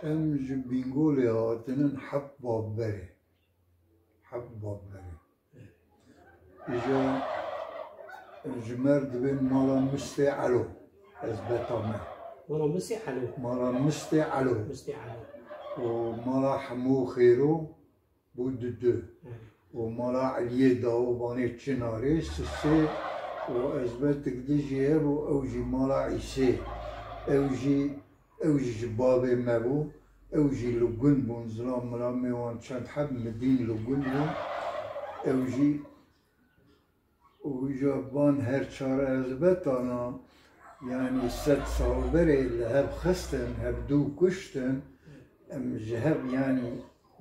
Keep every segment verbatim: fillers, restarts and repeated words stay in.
Em ji Bîngolê hatinin heft bab berê. Heft bab berê. Îja ji me re dibên mala Mistê Elo. Ezbeta me. Mala Mistê Elo. Mala Mistê Elo. Mistê Elo. Û mala Hemo Xêro bû didu. Evet. Û mala Eliyê Dawo banê Çinarê, Sisê û ezbetik di jî hebû, ew jî mala Îsê. Ew jî, ew jî ji babê me bû. Ew jî li gund bûn, zilam milamê wan çend heb midîn li gund bûn. Ew jî û îja van her çar ezbetana, yanî sed sal berê li hev xistin, hevdû kuştin, em ji hev yanî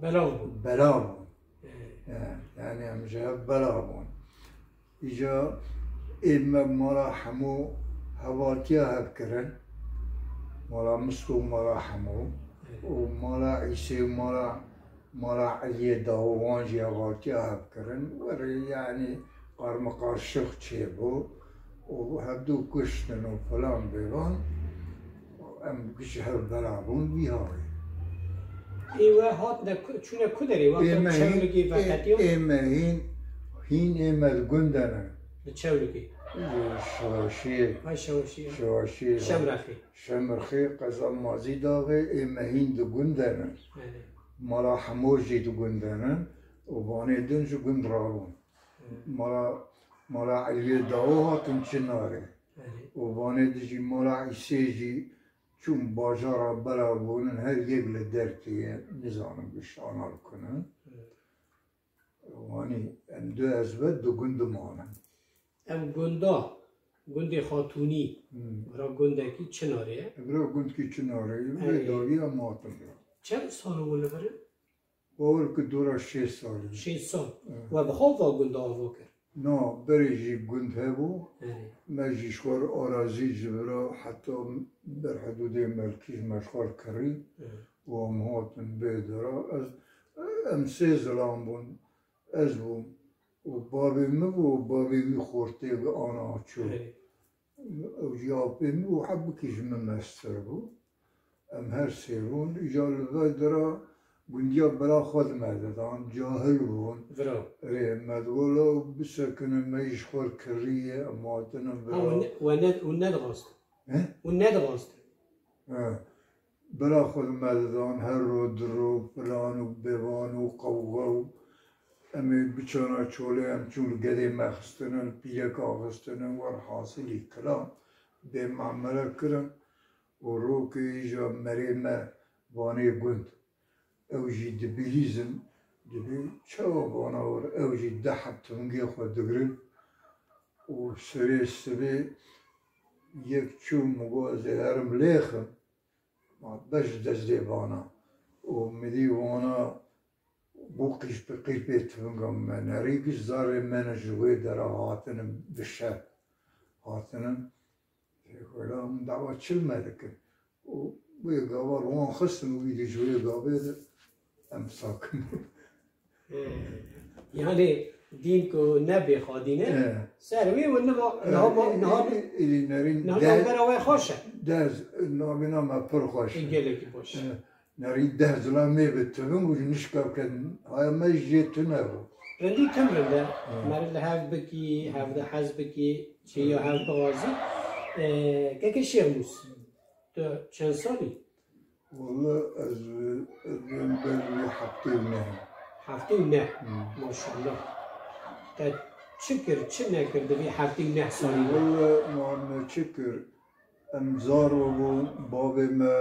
Belav bûn. Belav bûn. Ê. He, yanî em ji hev belav bûn. Îja ê me mala hemû hevaltiya hev kirin. Mala Misko û mala hemû. Ê. Û mala Îsê û mala Mala Eliyê Dawo wan jî hevaltiya hev kirin. Werê, yanî, qarmeqarşix çêbû û hevdû kuştin û filan bêvan. Em ji hev bela bûn vî hawê. Ê we hatine ku-, çûne ku derê? Wexta Çewlikê veqetiyan? Ê me hîn, hîn ê me li gund de ne. Li Çewlikê? Li Şewaşiyê. Ay Şewaşiyê. Şewaşiyê. Şemrexê. Şemrexê, qeza Mazî Daxê, ê me hîn di gund de ne. Belê. Mala Hemo jî di gund de ne û vanê din ji gund rabûn. Hı. Mala, mala Eliyê Dawo hatin Çinarê. Belê. Û vanê di jî mala Îsê jî çûn bajara bela bûnin, her yek li derkê ye, nizanim bi şana li ku ne. Hı. Wanî em du ezbet di gund de manin. Ev gunda, gundê Xatûnî, Hmm. bira gundekî Çinarê ye. Bira gundkî Çinarê, Ey. Vê dawî em hatin bira. Çend sal bû li vir? Bawer ki dora şêst salî. Şêst sal. Evet. We bi xwe va gunda ava kir? Na, berê jî gund hebû. Evet. Me jî ji xwe re arazî ji vira heta ber hidûdê Melkî ji me ji xwe re kirî. Evet. Û em hatin bê dera. Ez, em sê zilam bûn. Ez bûm. Û bavê min bû, bavê wî xortê bi ana çû. Evet. Ew jî apê min û hebikî ji min mestir bû. Em her sê bûn. Îja li vê dira gundiya bela xwe di me didan, cahil bûn. Vira. Rê me digot, "Law bisekinin, me jî ji xwe re kirî ye, em hatine Ha, bira." we ne-, we ne-, hûn nedixwastin? He? Hûn nedixwastin? He. Bela xwe li me didan, her ro, du ro, filan û bevan û qewxa û em ê biçana çolê, em çûn li gedê me xistinin, pîleka xistinin, werhasilî kilam bê mamele kirin û rokê îja merê me vanê gund. Ew jî dibihîzin, dibî çawa vana wir, ew jî deh heb tivingê xwe digirin û serê sibê yek çû min got, "Ez ê herim lêxim." Ma beş destê vana û midî wana bû qîrpê, qîrpê tivinga me nerî giş zarê me ne ji wê dera hatinin bi şev. Hatinin, wela min dawa çil me dikin. Û wê gava wan xistin û wî de ji wê gavê de em sakin bûn. Ee, yani dîn ku nebê xwedî ne, Ee. ser wî û niha, Ee, niha ma, niha ê, ê, ê, nerîn niha de-, navbera we xweş e. Dez, navbena me pir xweş e. Ê, gelekî baş. Ee, nerîn deh zilamê bi tivin û ji nişka ken, haya me jê tune bû. Rindî tim rind e. Ee. Meriv li hev bikî, hev de hez bikî, çêya hev bixwazî. Ee, keke Şêxmûs, tu çend salî? Wele ez, ez ê ber wî heftê û neh. Heftê û neh. Hmm. Maşallah. Te çi kir, çi nekir di vî heftê û neh salî de? Wele ma me çi kir? Em zar bûn, bavê me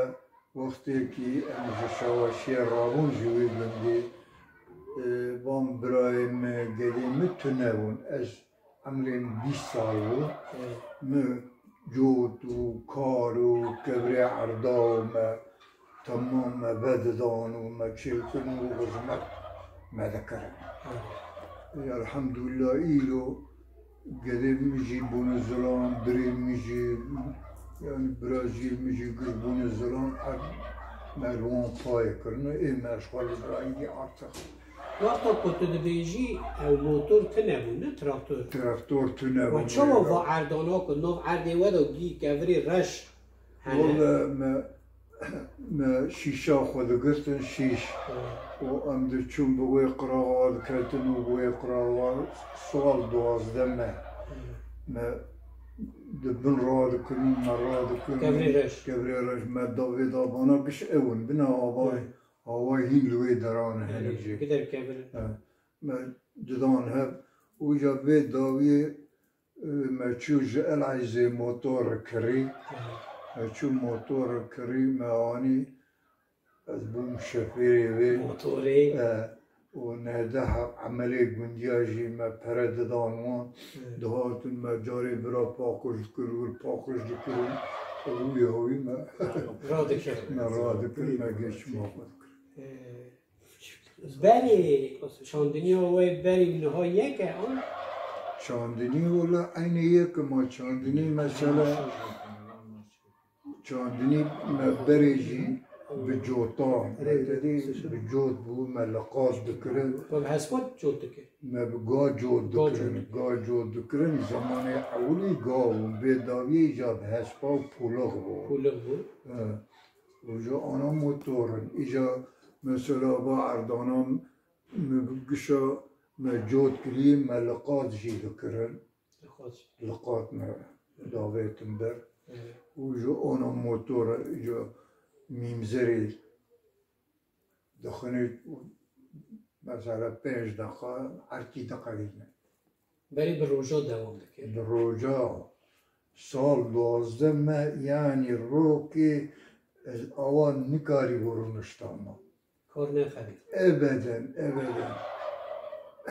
wextêkî em ji Şawaşiyê rabûn ji wî gundî, e, van birayê me, gedê min tune bûn. Ez Emrê min bîst sal bû. Evet. Min cot û kar û kevirê erda û me temam me vedidan û me çêkirin û xizmet me dikirin. Evet. Elhamdulillah îro gedê min jî bûne zilam, birê min jî, yani birajî min jî giş bûne zilam, erd me li wan payê kirine, ê me ji xwe li birayî artık. Wexta ku tu dibêjî ew motor tune bû, ne traktor? Traktor tune bû. We çawa va erdana ku nav erdê we de gî kevirê reş hene? Wele me, Me şîşa xwe digirtin şîş û em diçûn bi wê qiraxa diketin û bi wê qiraxa sal duwazdeh me. Me di bin radikirin, me radikirin. Kevrê reş. Kevrê reş, me davê dabana giş ew in. Bina avayê, avayê hîn li wê deran e hinek jî. Gider kevir. E, me didan hev. Û îja vê dawiyê, e, me çû ji Eleyzê motor kirî. Me çû motor kirî, me anî, ez bûm şofêrê wê. Motorê. E, û nehde he-, emelê gundiya jî me pere didan wan. Dihatin me carê bira paqij dikir, wir paqij dikirin. Û wî hawî me radikir. Me radikir, me geç ma xwe dikir. E, Berê çandiniya we berê û niha yek e, an? Çandinî wele eynî yek e, ma çandinî mesela, çandinî me berê jî bi cotan, me tedî bi cot bû, me li qaz dikirin. We bi hespa cot dikir? Me bi ga cot Ga dikirin, cot. Ga cot dikirin, zemanê ewilî ga bûn, vê dawiyê îja bi hespa û pûlix bû. Pûlix bû. E, û ji ana motor in. Îja mesela va erdana me bi gişa me cot kirî, me li qat jî dikirin. Li qat. Li qat me davêtin ber. Evet. Û ji ana motor îja mîmzerê dixinê, mesela pênc deqa, erkî diqerîne. Berê bi roja dewam dikir. Bi roja. Sal duwazdeh me, yanî rokê ez awa nikarîbû rûniştana. Kar nexebî. Ebeden, ebeden.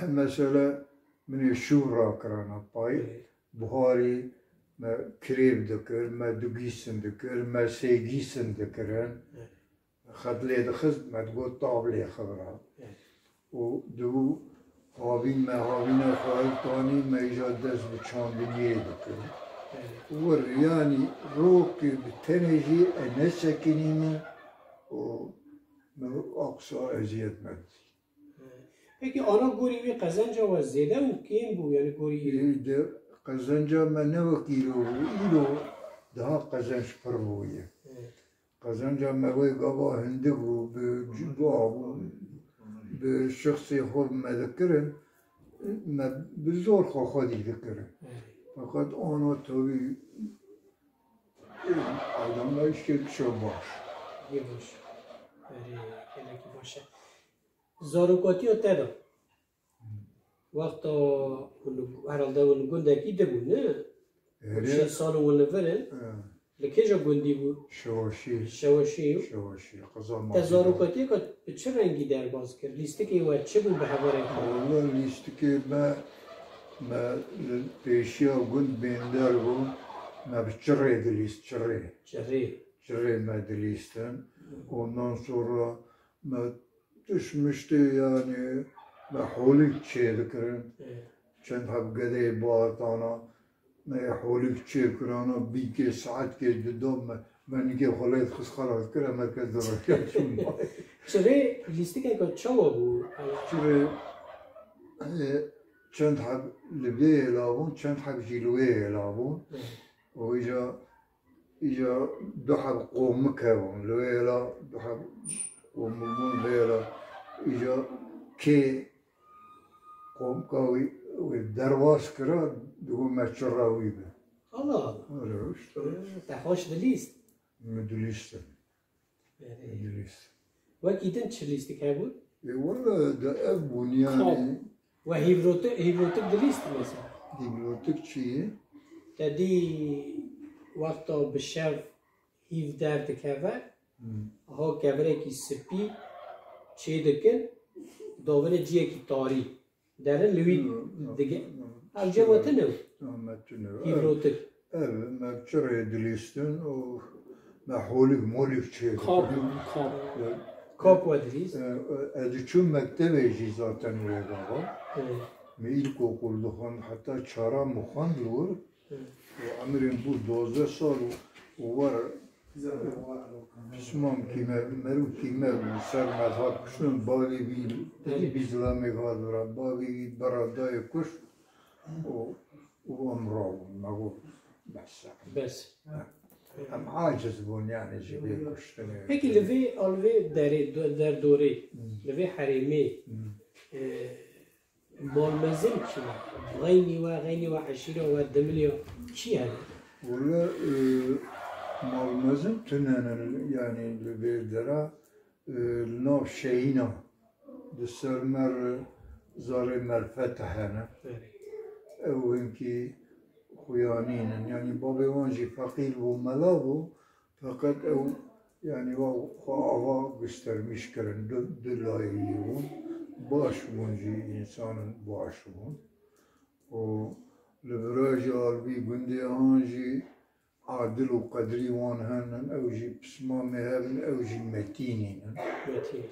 Mesela min ê şûr rakirana pay. Evet. Buharî me kirêv dikir, me dugîsin dikir, me sêgîsin dikirin. Evet. Xet lê dixist, me digot tav lê xibira. Evet. Û dibû havîn me, havîna xwe tanî, me îja dest bi çandiniyê dikir. Evet. Wir, yanî rokê bi tenê jî e nesekinîme û me aqsa eziyet me didî. Peki ana gorî wî qezenca we zêde û kêm bû, yanî gorî îro? Ê, de qezenca me ne wek îro bû, îro daha qezenc pir bûye. Evet. Qezenca me wê gava hindik bû, bi ciba bû, bi şexsê xwe me dikirin, me bi zor xwe xwedî dikirin. Feqet ana tevî, ê, adamlar işte kişa baş. Yê baş. Erê, gelekî baş e. Zarokatiya te de. Wexta hûn, herhalde hûn gundekî dibûn, ne? Erê. Şeş sal û hûn li vir in. He. Li kêja gundî bû? Şewaşî. Şewaşî. Şewaşî, qeza Te Mafî. Zarokatiyeke bi çi rengî derbas kir? Lîstikê we çi bû bi hevalên xwe? Wele lîstikê me, me li pêşiya gund bênder bû, me bi çirê dilîst, çirê. Çirê. Çirê me dilîstin. Ondan sonra me Tişt miştê, yanî me holîk çêdikirin. Ê. Çend heb gedeyê bihatana, me yê holîk çêkirana, bînkê saetkê didan me, me nîkê xwe lê dixist xelas dikir, em her kes direşa çûn. Çirê lîstikeke çawa bû? Çirê, e, çend heb li vê hêla bûn, çend heb jî li wê hêla bûn. Ê. Û îca Îja du heb qomik hebûn, li wê hêla du heb qomik bûn, vê hêla îja kê qomika wî, wî derbas kira, digot me çira wî be. Allah Allah. Öyle işte. Ee, te xweş dilîst? Min dilîstin. Erê. Min dilîst. Wekî din çi lîstik hebûn? Ê, wele de ev bûn, yanî. Kap. We hîvrotik, hîvrotik dilîst mesela? Hîvrotik çi ye? Te dî wexta bi şev hîv derdikeve, Hmm. ha kevirekî spî çêdikin, davine ciyekî tarî. Derin li wî Hmm, hmm, dige-, hmm. Ev cem we tune? Hmm, me tune. Hîvrotik. Ev, me bi çirê dilîstin û me holîk molîk çê Kap, dikirin. Kap. Ya, Kap we dilîst? E, e, ez diçûm mektebê jî zaten wê gava. Hı. Me îlkokul dixwend, heta çara min xwend li wir. Hı. Û emrê min bû dozdeh sal û, û war pismam kîme, merû kîme bû, ser me hat kuştin, bavê wî, Hı. Bîzlamê hat vira, bavê wî bera dayê kuşt û û em rabûn, me got, bes e. Bes. He. Em aciz bûn, yani, ji vê kuştinê. Peki li vê, a, li vê derê, do- derdorê, li vê herêmê, e, malmezin kî ne? Xeynî we, xeynî we, eşîra we, dimilya kî hene? Wele, e, malmezin tune ne, yani, li vê dera, e, li nav Şehîna, di ser mer zarê Merfet hene. Ew hinkî xuya nînin. Yani, babê wan jî feqîr bû, mela bû. Feqet ew, yani, wa xwe ava gustermîş kirin. Du, du layî bûn. Baş bûn jî, însanin baş bûn. Û li vira jî a li vî gundê an jî adil û qedrî wan henin, ew jî pismamê hev in, ew jî metînî ne. Metîn.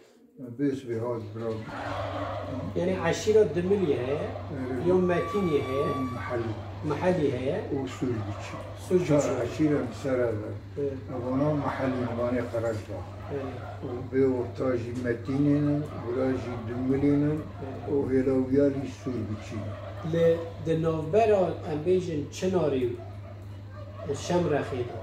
Bês vê hat bira. Yani eşîra Dimilî heye, yo Metînî heye, Mihelî. Mihelî heye. Û Sûrbiçî. Sûrbiçî. Çar eşîra em ser ev e. Evana Mihelî ne, vanê Qereşdax. Û bê orta jî Metînê ne, bira jî Dimilî ne, û hêla wiya jî Sûrbiçî ne. Li di navbera, em bêjin, Çinarê û Şemrexê de.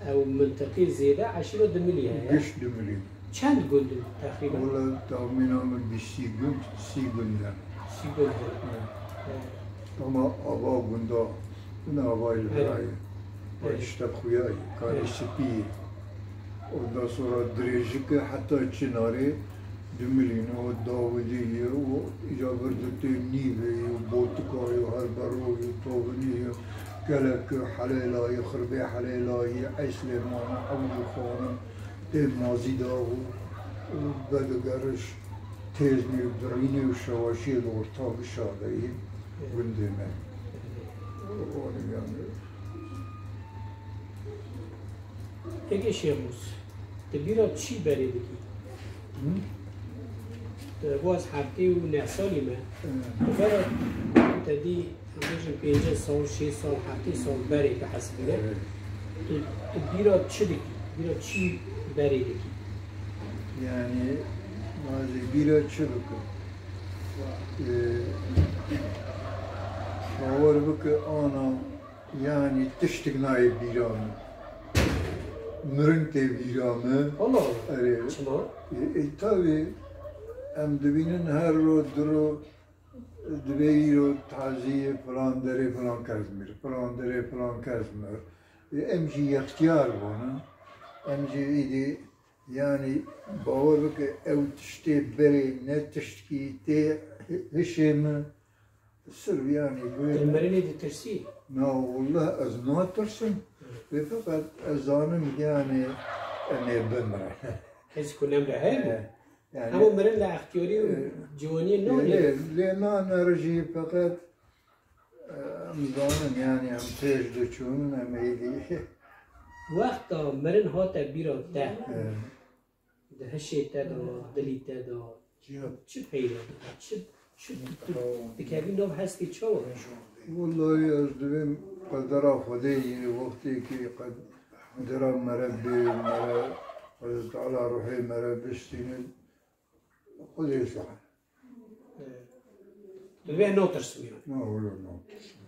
Ew mintiqê zêde eşîra Dimilî heye. Giş Dimilî. Çend gund in teqrîben? Wele tahmîna min bîstî gund, sî gund in. Sî gund in. Ama ava gunda, bin avayê li virayê. Ava işte xuyayê, karê spî yê. Ondan sonra dirêjike heta Çinarê Dimilî ne, o Dawidî ye, o îca vir de tê Nîvê ye, Botika ye, Herberû ye, Tovinî ye, gelek Helêla ye, Xirbê Helêla ye, Eslêman e, Ewlîxan e, tê Mazîda û, û vedigeriş têzmî û dirînê û şewaşiyê li orta gişa de ye gundê me. Û, û, yani, Kekê Şêxmûs, tu bîra çi berê dikî? Hı? Tu, bo ez heftê û neh salî me. Hı. Tu bera, te dî, em bêjin pêncî sal, şêst sal, heftê sal berê bihesibîne. Evet. Tu, tu bîra çi dikî? Bîra çi berê dikî? Yani, ma ez ê bîra çi bikim? Ee, bawer bike ana, yani tiştik nayê bîra min. Mirin tê bîra min. Allah Allah. Erê. Çima? E, e, tabii, em dibînin her ro, du ro, divê îro taziyê filan derê filan kes mir, filan derê filan kes mir. E, em jî yextiyar bûne. Em jî îdî, yani, bawer bike ew tiştê berê ne tiştkî tê hi-, hişê min. Sirf yani bu... Li mirinê ditirsî? Na, wallah ez natirsim. Vê feqet ez zanim yani em ê bimirin. Hez ku nemre heye mi? Yani, ama mirin li extiyarî û ciwaniyê nayê. Lê, lê na nerijî feqet, e, em zanin yani em pêş diçûn, em êdî. Wexta mirin hate bîra te. E. Di hişê te de, dilî te de çi peyda dike? Çi, çi tu, tu dikevî nav hestê çawa? Wellahî ez divêm qedera Xwedê yê, wextêkî qedera mere bê, mere, Xwedê Teala ruhê mere bistîne, Xwedê zanin. Tu divê natirsim yani. Na, wilo natirsim.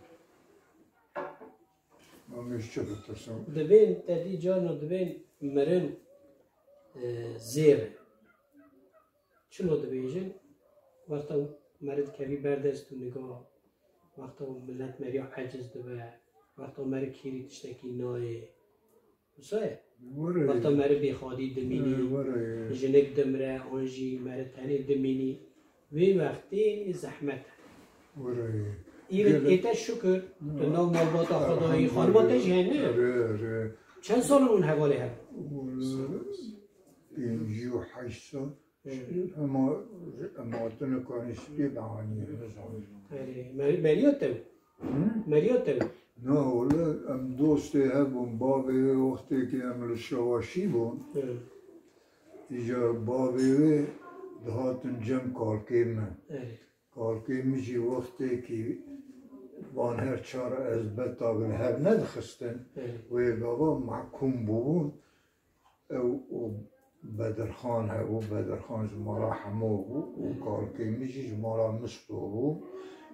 Ma min ji çi bitirsim? Divên te dî carna divên mirin, e, zêr e. Çilo dibêjin, wexta meri dikevî ber dest û niga, wexta milet meriya eciz dibe, wexta meri kêrî tiştekî nayê. Wisa ye? Were. Wexta meri bêxadî dimînî, Ee, were. Jinik dimire, an jî meri tenê dimînî. Vê wextê zehmet e. Were. Îro ê te şukir, tu nav malbata xwe dayî, xanima te jî hene? Erê, erê. Çend sal in hûn hevalê hev? Were, pêncî û heşt sal. Hı. Hema, hema hatine kanî spî be anî, nizanim. Erê, mer-, meriya te bû? Hı? Meriya te bû? Na, wele em dostê hev bûn, bavê wê wextêkî em li şewaşî bûn. Hı. Îca bavê wê dihatin cem kalkê min. Erê. Kalkê min jî wextêkî van her çar ezbeta li hev nedixistin, Hı. Wê gava mehkûm bûbûn. Ew û Bedirxan hebû, Bedirxan ji mala Hemo bû û kalkê min jî ji mala Misto bû.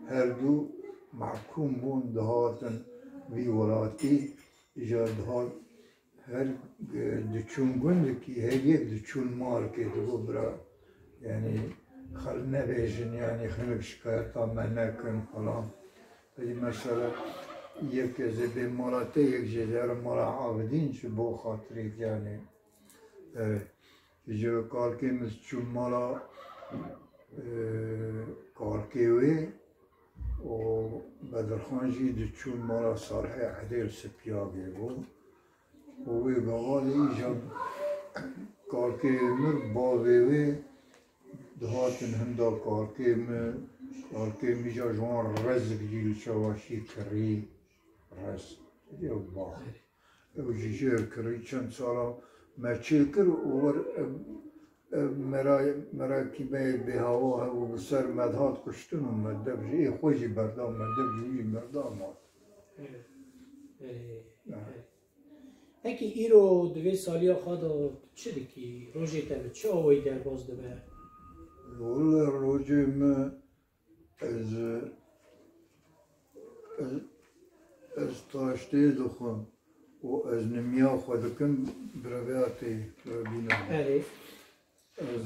Her du mehkûm bûn, dihatin vî welatî, îca dihat Her, e, diçûn gundikî, her yek diçûn malkê, digot bira, yanî xelk nebêjin, yanî hinek şikayeta me nekin falan. Belê mesela yek ez ê bê mala te, yek jê dere mala Abidîn ji bo xatirê, yanî, e, ji kalkê min diçûn mala, e, kalkê wê û Bedirxan jî diçûn mala Salihê Edê li Sipiyagê bû. Û wê gava de îja kalkê min, bavê wê dihatin hinda kalkê min, kalkê min îja ji wan rezek jî li çawa şî kirî, rez. Ew bax. Ew jî jê kirî çend sala me çêkir û wir, ev, ev mera-, merakî me yê bêhava hebû, bi ser me dihat kuştin û me dev jî, ê xwe jî berda me, dev jî wî jî berda mat. Erê, erê, Ha. erê. Pekî îro di vê saliya xwe de çi dikî? Rojê te bi çi awayî derbas dibe? Wele rojê me, ez, ez, ez taştê dixwim û ez nimiya xwe dikim, birevêya tê, birevîna me. Erê. Ez,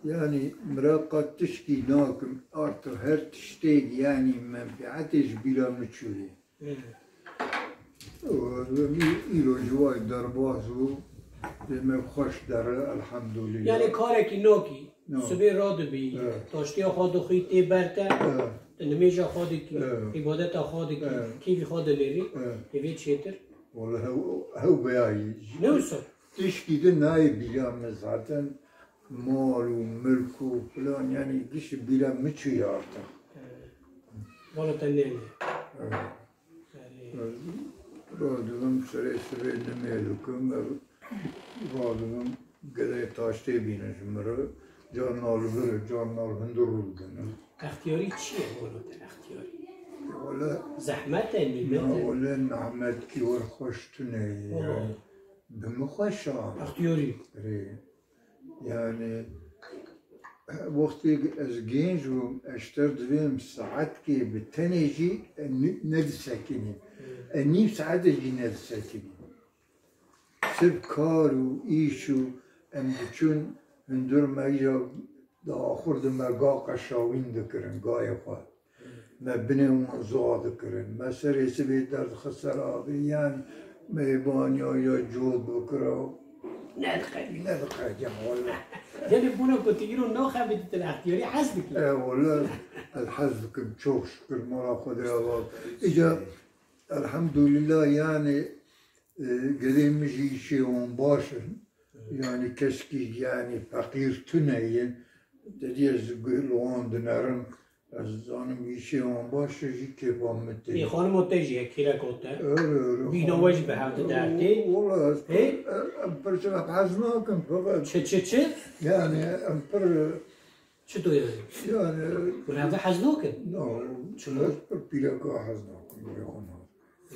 yanî, mira qet tişkî nakim, artık her tiştê, yanî, menfîetê ji bîra min çûye. Hı. Û î-, îro ji wayî derbas bû, dê me xweş dere, elhamdulillah. Yanî karekî nakî, No. sibê radibî, Evet. taştiya xwe dixwî tê ber te, Evet. tu nimêja xwe dikî, Evet. îbadeta xwe dikî, Evet. kêfî xwe dinêrî, Evet. hêvê çêtir. Wele hew, hew beyayî. Ne wisa? Tişkî din nayê bîra min zaten, mal û milk û filan, yanî giş bîra min çûye artık. Wala te nêne. Evet. Yani Ez radibim serê sibê nimê dikim, ez radibim gelê taştê bîne ji min re. Carna li vir, carna li hundir rû didin. Extiyarî çi ye wala te extiyarî? Wele Zehmet e, nîmet Na e? wele nehmetkî wer xweş tune ye. Wala. Yani bi min xweş a. Extiyarî. Rê. Yani wextê ez genc bûm, ez ji te re divêm saetkê bi tenê jî ne-, nedisekinî. Hmm. E, nîv saete jî nedisekinî. Sirf kar û îş û em diçûn hundir me îja di axur de me ga qeşawîn dikirin, gayê xwe. Me binê wan za dikirin. Me serê sibê derdixist ser avê, yan mêbaniya ya cot bikira. Nediqedî. Nediqedî, wele. Gelê bona ku tu îro naxebitî, tu li extiyarî hez dikî? E, wele, ez hez dikim, çok şükür, mala Xwedê ava. Îca, elhamdulillah, yani, E, gelê min jî îşê wan baş in. Evet. Yani keskî, yani feqîr tune ye. Te dî ez li wan dinerim. Ez zanim îşê wan baş e, jî kêfa min tê. Ê, xanima te jî ye, kîreka te? Öyle, öyle. Bîna we jî bi hev didertê? Wala ez Hê? em pir ji hev hez nakin, feqet Çi, çi, çi? Yani em pir Çito yani? Yani Bi hev hez nakin? No, Çima? ez pir pîreka hez nakim, bi xwe nakim.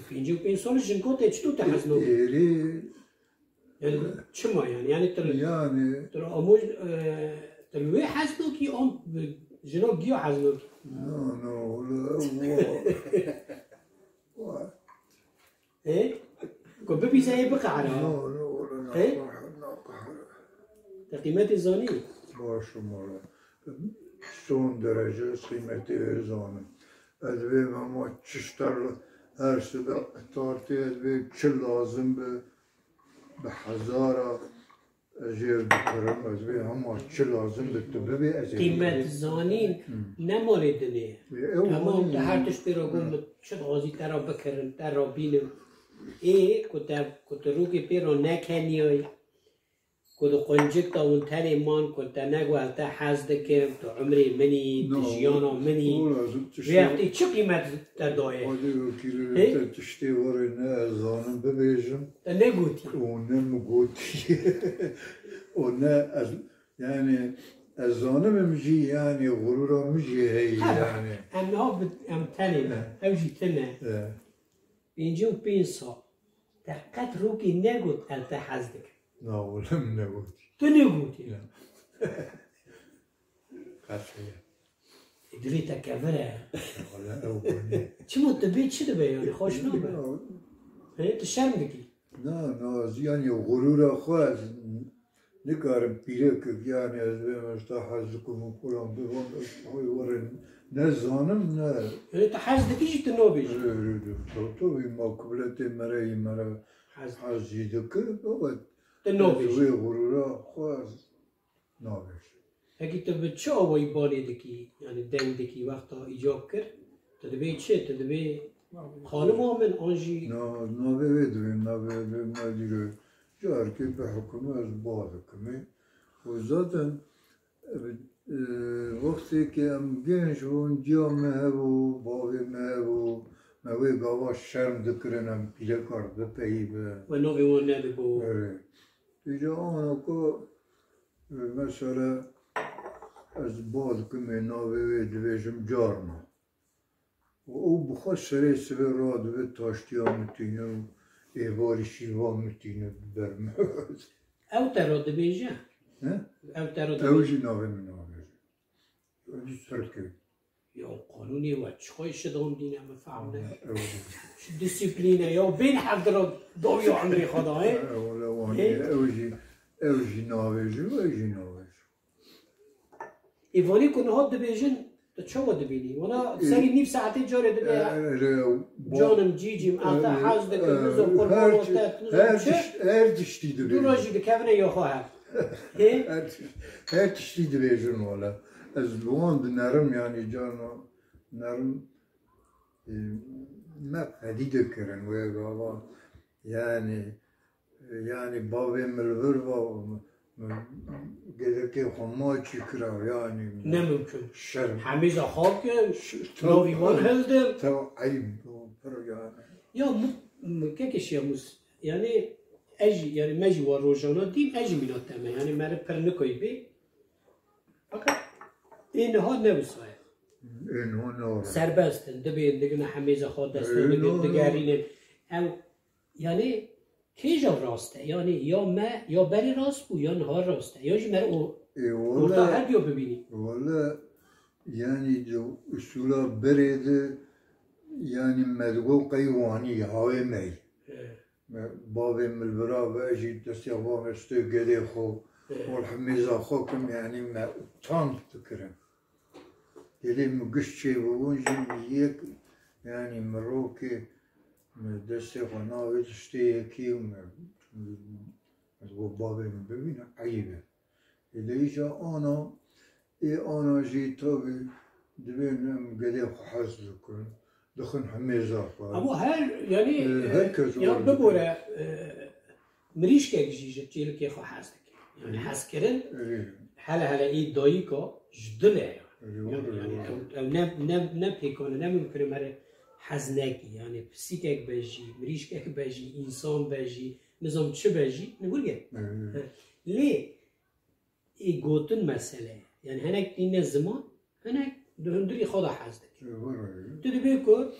Pêncî û pênc sal jinka te çito te hez nakin? Êrê Yani çima yani? Yani tu Yani tu amoj, e, tu wê hez nakî, an jina giya hez nakî? No, no, wala, wa. Wa. Ê? Ku bibîse ê biqehre. No, no, wala, Ê? naqehre, naqehre. Te qîmetê zanî? Baş û mala. Son derece ez qîmetê wê zanim. Ez vê hema çişter her sibe tartê, ez vê çi lazim bi, bi hezara ez jê dikirim, ez vê hema çi lazim bi tu bibê, ez ê Qîmet bikim. zanîn Hı. ne malê dinê ye. Ê, ew Temam, malê tu her dinê. tişt pê re got, Hı. min çi dixwazî te re bikirim, te re bînim. Ê, ku te, ku tu rokê pê re nekeniyayî, ku di quncik de hûn tenê man, ku te negot ez te hez dikim, tu umrê min î, tu No, jiyana min î. wala, tu Vê tiştê heftê çi qîmet te daye? Xwedê wekîl Hê? te tiştê werê ne ez zanim bibêjim. Te negotî. Û ne min gotî. Û ne ez, yani, ez zanim em jî, yani, xurûra min jî heye, Ha, yani. em niha bi-, em tenê ne. He. Ew jî tine. He. Pêncî û pênc sal. Te qet rokê negot ez te hez dikim. Na, wele min negotî. Tu negotî. Ya. Qet heye. E, dilê te kevir e. Wele ew bûne. Çima tu bê çi dibe yani? Xweş nabe? Ya, Hê, tu şerm dikî? Na, na, ez yanî xurûra xwe ez nikarim pîrekek, yanî ez bêm ez ta hez dikim û filan bibam, ez xwe were ne zanim, ne Hê, tu hez dikî jî tu nabêjî. Rê, rê, rê, to, to, wî ma kibletê mere, yî mere Hez. hez jî dikir, baba, Tu ez nabêjî. wê xurûra xwe ez nabêjim. Pekî tu bi çi awayî balê dikî, yanî deng dikî wexta îcab kir? Tu dibê çi? Tu dibê xanima min an jî Na, navê wê dibê, navê wê me dîre. Carkê bi hukuma ez ba dikimê. Û zaten, e, e, wextê ke em genc bûn, diya me hebû, bavê me hebû, me wê gava şerm dikirin, em pîrekar bipeyî be. We navê wan nedibû. Erê. Îca ana ku, e, mesela ez ba dikimê navê wê dibêjim carna. Û ew bi xwe serê sibê radibe taştiya min tîne û êvarî şîva min tîne bi ber min. Ew te re dibêje? He? Ew te re Ew dibêje? jî navê min nabêje. Ew jî pir kir. Ya qanûnê we çi xwe şidandîne, min fehm ne. Ew jî. Şu disiplîne ya bên hevdira dawiya emrê xwe da, he? Ew le wan He? e, ew jî, ew jî nabêje, ew jî nabêje. Ê vanê ku niha dibêjin, tu çawa dibînî? Wana Ê, serî nîv saetê carê dibe, e, e, ba- canim, cîcîm, e, ez te e, hez dikim, e, nizo qurban her we ti-, te, nizo her çi, tişt-, her tiştî du dibêjin. rojî dikevine ya xwe hev. Hê? Her tişt-, her tiştî dibêjin wala. Ez li wan dinerim, yanî carna nerim, e, me fedî dikirin wê gava. Yanî, Yanî bavê min li vir va, gelekê xwe ma çi kira, yanî Ne mimkun. şerm. Hemîza xakin, Ş-, navî wan hildin. Tev eyb, pir yanî. Ya, mu-, mu-, kekê Şêxmûs, yanî ez jî, yanî me jî wa rojana dîm, ez jî mîna te me, yanî me re pir nikoy bê. Fakat ê niha ne wisa ye. Ê niha ne wisa. Serbest in, dibên, digine hemêza xwe, destê Ê digin, niha digerînin. Ew, yanî, Kêja rast e? Yanî ya me, ya berê rast bû, ya niha rast e? Ya jî me re o-, Ê, wele, orta her diyo bibînî. Wele, yanî di usûla berê de, yanî me digot qey wanî, hawê me yî. He. Me bavê min li vira ve, ez jî destê xwe vestê gedê xwe, He. ol hemêza xwe kim, yanî me utanc dikirin. Gelê min giş çêbûbûn jî min yek, yanî min rokê, min destê xwe navê tiştê yekî û min, min digot bavê min bibîne, eyb e. Ê de îca ana, ê ana jî tabî dibên em gedê xwe hez dikin, dixin hemêza xwe. Ama her, yanî, Ê, e, her kes ya were bibore, dike. e, Mirîşkek jî ji çêlikê xwe hez dike. Yanî hezkirin, Erê. hele hele ê dayika ji dil e. Erê, Yanî, were, yanî were. ew, ew ne, ne, ne pêkan e, ne mimkun e mere hez nekî. Yanî pisîkek be jî, mirîşkek be jî, însan be jî, nizam çi be jî, li wir e. Erê. He. Lê ê gotin mesele ye. Yanî hinek tîne ziman, hinek di hundirî xwe de hez dike. Erê, were. Tu dibê ku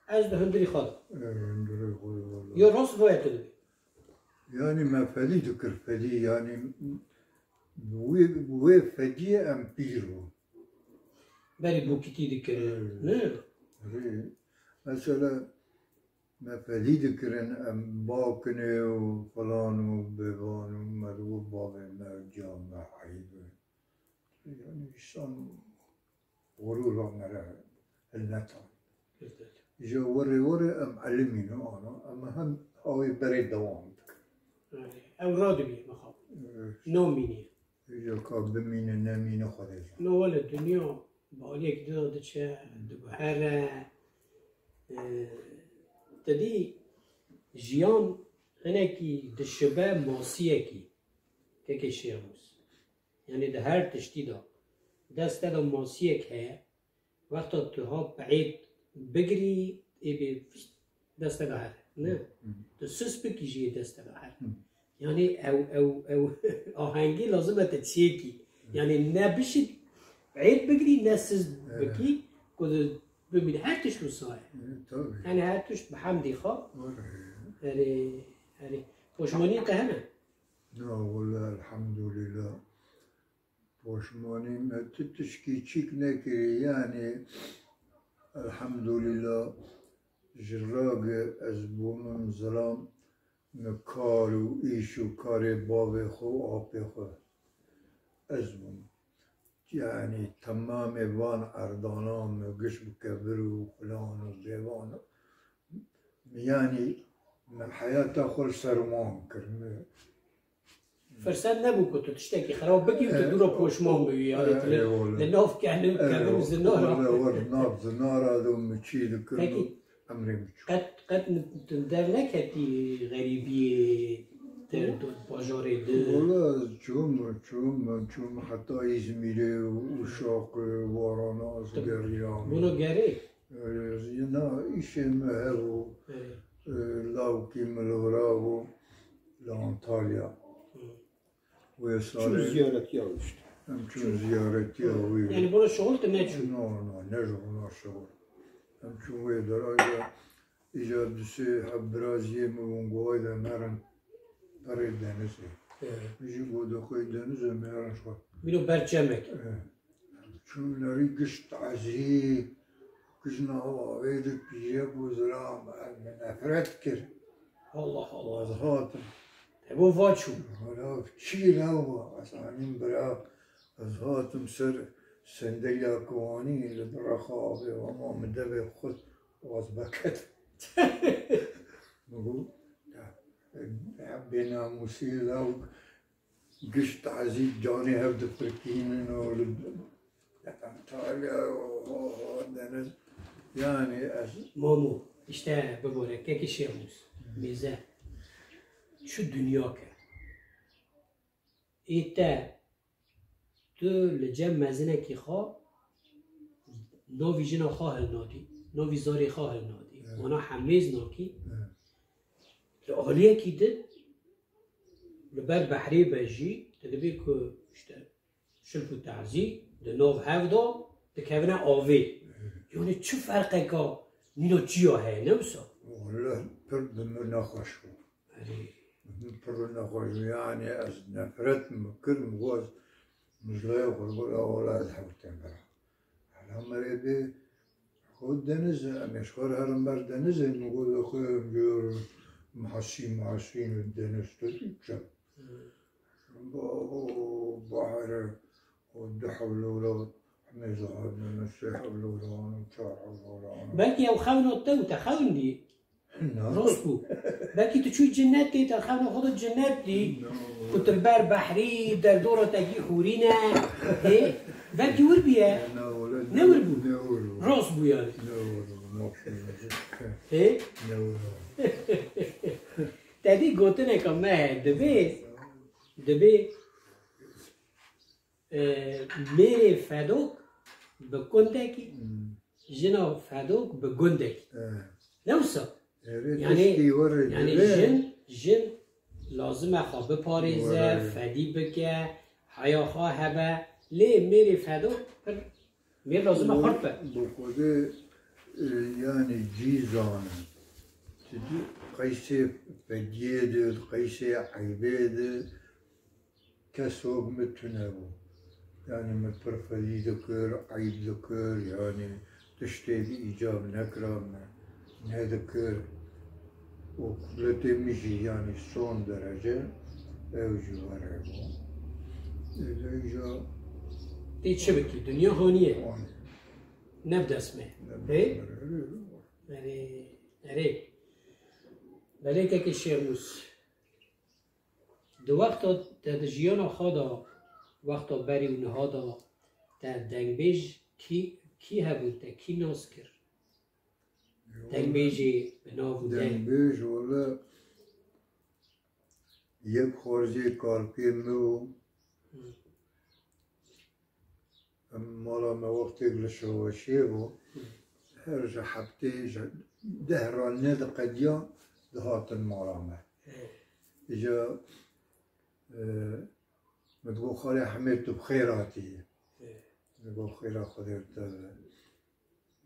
ez di hundirî xwe de. Erê, hundirî xwe de, were. Ya rast vaya tu dibê. Yanî me fedî dikir, fedî, yanî wê, wê fediyê em pîr bûn. Berî bûkitî dikirin, Erê. ne? Erê. Mesela, me fedî dikirin, em bakinê û filan û bevan û me digot bavê me, ciya me, eyb e. Yanî îsan xurûra me re hilnetan. Îja werê werê em elimîne ana, em hem awê berê dewam dikin. Ew radibî mixabin. Evet. Namînî. Îja ka bimîne, nemîne Xwedê zane. No wele dinya bi aliyek dida diçe, diguhere. E, te dî jiyan hinekî dişibe masiyekî. Kekê Şêxmûs. Yanî di her tiştî de dest te de masiyek heye. Wexta tu ha peêt bigirî, ê bê fişt dest te de here. Ne? Hı. Tu sus bikî jî ê dest te de here. Hı. Yanî ew, ew, ew ahengî lazim e te çêkî. Yanî ne bişî peêt bigirî, ne sus Evet. bikî, ku tu bimînî. Her tişt wisa ye. Evet, tabii. Yanî her tişt bi hemdî xwe. Were. Erê, erê. Poşmaniyê te hene? Na, wele, elhamdulillah. Poşmanî me tu tişkî çîk nekirî, yanî, elhamdulillah, Ji ragê ez bûmim zilam, min kar û îş û karê bavê xwe û apê xwe ez bûm. Yanî temamê van erdana min giş bi kevir û filan û bêvan, yanî min heyata xwe li ser wan kir. Min Firset nebû ku tu tiştekî xerab bikî û tu dû re poşman bibî. Yanî tu li, li nav kevir û zinara. Were, were, nav zinara de min çî dikir. Pekî, emrê min çû. Qet, qet tu derneketî xerîbiyê der bajarê de? Wala çûm, çûm, çûm heta Îzmîrê û Uşaqê, Waranas geriyam. Bûno gerê? Na, îşê min hebû, lawkî min li vir bû li Antalya. Wê salê çûn ziyaretiya wî işte. Em çûn ziyaretiya wî. Yanî bona şixul tu neçûn? No, no, ne ji bona şixul. Em çûn wê dera ya, îca du sê heb biraziyê min bûn, got, "Haydi em herin perê denizê." Min jî got, "Xwê denizê me herin xwe." Bîno ber çemek. Çûn nerî giş tazî, giş nav avê di pîrek û zilam, min nefret kir. Allah Allah. Ez hatim. Ebo va çû. Wala çi lewa, ez anîm bira, ez hatim ser sendeliya kiwanî li bira xwe avê, ama min devê xwe waz beket. Min got, ya, bênamûsî lew. Giş tazî canê hev dipirkînin û li Antalya û deniz, yanî ez. Mamo, işte bibore, kekî Şêxmûs, mêze, çi dinyake. Ê te, tu li cem mezinekî xwe navî jina xwe hilnadî, navî zarê xwe hilnadî. Wana hemêz nakî. Li aliyekî din, li ber behrê be jî, tu dibê ku işte şilp û tazî di nav hev de dikevine avê. Yanî çi ferqeka nîna çiya heye, ne wisa? Wele pir bi min nexweş bû. Erê. Min pir nexweş bû. Yanî ez nefret min kir, min got, mijlaya xwe bira, wele ez hewtêm bira. Hela merê bê, Xwe deniz e, em ê ji xwe re herin ber denizê, min got, "Xwe em jê re mehsî, mehsî deniz te dî çi?" Ba, o, bahre, o du hewlora, hemê zahabin, sê hewlora, çar hewlora. Belkî ew xewno te û te xewn dî. Na. Rast bû. Belkî tu çûyî cinnetê, te xewna xwe de cinnet dî. Na. Ku tu li ber behrî, derdora te gî hûrî ne. Hê? Belkî wir bûye. Na, wele ne wir bû. Ne wir bû. Rast bû yani. Ne wir bû. Hê? Ne wir bû. Te dî gotineka me heye, dibê, dibê, e, mêrê fedok bi kundekî, Hmm. jina fedok bi gundekî. Eh. Ne wisa? Erê, yanî, tiştî were yanî dibê. Jin, jin lazim e xwe biparêze, Were. Fedî bike, heya xwe hebe. Lê mêrê fedok pir mêr lazim e xurt be. Bi xwedê, e, yanî cî zane. Tu dî qeysê fediyê de, qeysê eybê de, Kes wek min tune bû. Yanî min pir fedî dikir, eyb dikir, yanî tiştê bi îcab nekira min nedikir. Û kudretê min jî yanî son derece ew jî were bû. Êca tê çi bikî? Dinya haniye. Haniye. Ne bi dest me. Ne bi dest me. Hey? Erê, erê. Belê kekê Şêxmûs. Di wexta te di jiyana xwe de, wexta berî û niha de te dengbêj kî, kî hebû, te kî nas kir? Dengbêjê bi nav û deng. Dengbêj, wele yek xwarzê kalkê min û Em mala me wextêk li Şeweşiyê bû. Her ji heftê ji deh re nediqediya dihatin mala me. Îca, e, min digot, "Xalê Hemê, tu bi xêr hatî." Min got, "Xêra Xwedê bi te be."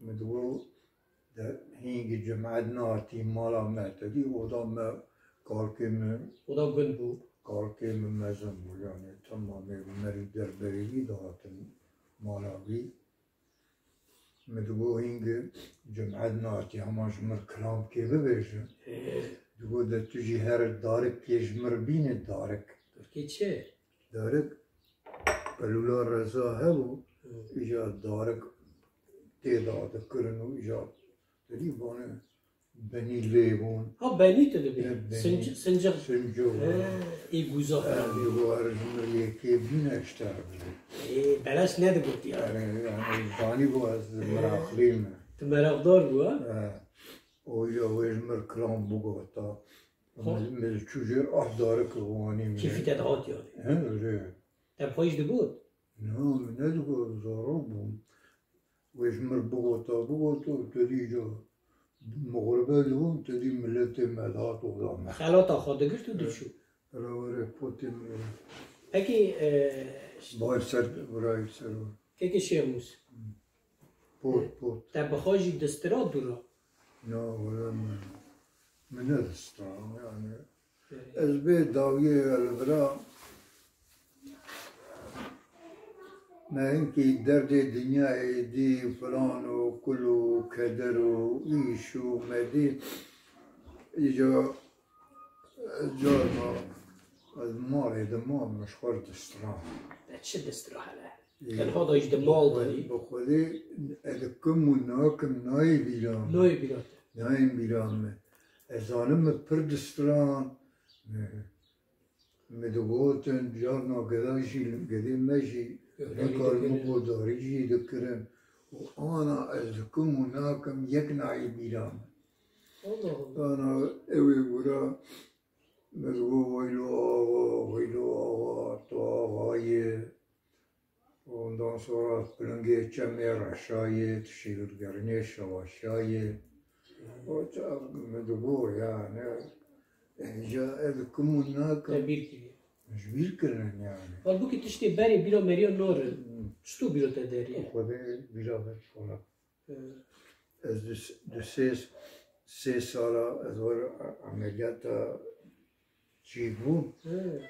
Min digot, de hîngî cimet nehatî mala me, te dî oda me, kalkê min, oda gund bû. Kalkê min mezin bû, yanî temamê merî derberî wî dihatin mala wî. Min digot hîngî cum'e dinatî hema ji mir kilamkê bibêje. Digot de tu jî here darikê ji mir bîne darik. Tirkî çi? Darik, qelûla reza hebû, Hı. îja darik tê dadikirin û îja derî bane benî lê bûn. Ha, benî tu dibî? Ne, benî. Sinc-, sincix. Sincix. He, ê guza. Em ê bu her ji mir yekê bîne işte. Ê, belaş nedigotî ya. Yani, yani, zanî bu ez meraqlî me. Tu meraqdar bû, ha? He. O ya wê ji mir kilam bigota. Xo- Min, min çû jêr ah darik wanî min. Kêfî te dihat yani. He, öyle. Te bi xwe jî digot? Na, min nedigot, zarok bûm. Wê ji mir bigota, bigota, te dî ca muxribe dibûm, te dî miletê me dihat oda me. Xelata xwe digirt û diçû. Bira were potê min. Pekî, e, Bayir ser, birayir ser o. Kekê Şêxmûs. Pot, pot. Te bi xwe jî distira dûra? Na, were min, min nedistira, yani. Ez bê dawiyê li vira me hinkî derdê dinyayê dî, filan û kul û keder û îş û me dî. Îca ez carna ez malê dimam, min ji xwe distiram. Te çi distira hele? Ê, Tenha da jî di mal de bî. Bi Xwedê ez dikim û nakim nayê bîra min. Nayê bîra te. Nayên bîra min. Ez zanim min pir distiran. Min, min digotin, carna geda jî, gedê me jî Guhdarî nikar dikirin. Min guhdarî jî dikirin. Û ana ez dikim û nakim yek nayê bîra min. Allah Allah. Ana ew ê wira min digot, weylo axa, weylo axa, tu axa yê. Ondan sonra pilingê çemê reşayê, tu şêwirgerinê şewaşayê. O çax min digot yani, îca ez dikim û nakim. Te bîr kiriye. Ji bîr kirin yani. Halbûkî tiştê berê bîra meriya narin. Hmm. Çito bîra te deriye? Xwedê bîra min çona. Hı. Ez du, du sê, sê sala ez wer emeliyata çî bû. Hı.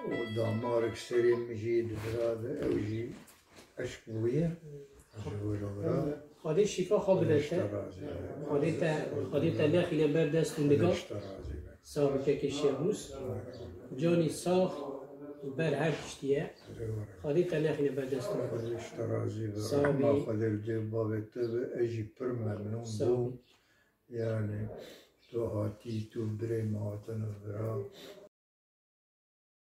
Û damarek serê min jî di vira de, ew jî eşq bûye. Hı. Ji wira wira. Xwedê şîfa xwe bide te. Xwedê te, Xwedê te nexîne ber dest û nika. Sax bike kê Şêxmûs. Canî sax û ber her tiştî ye. Xwedê te nexîne ber dest û nika. Sax bî. Xwedê li cem bavê te be. Ez jî pir memnûn bûm. Yani, tu hatî, tu birê me hatine vira.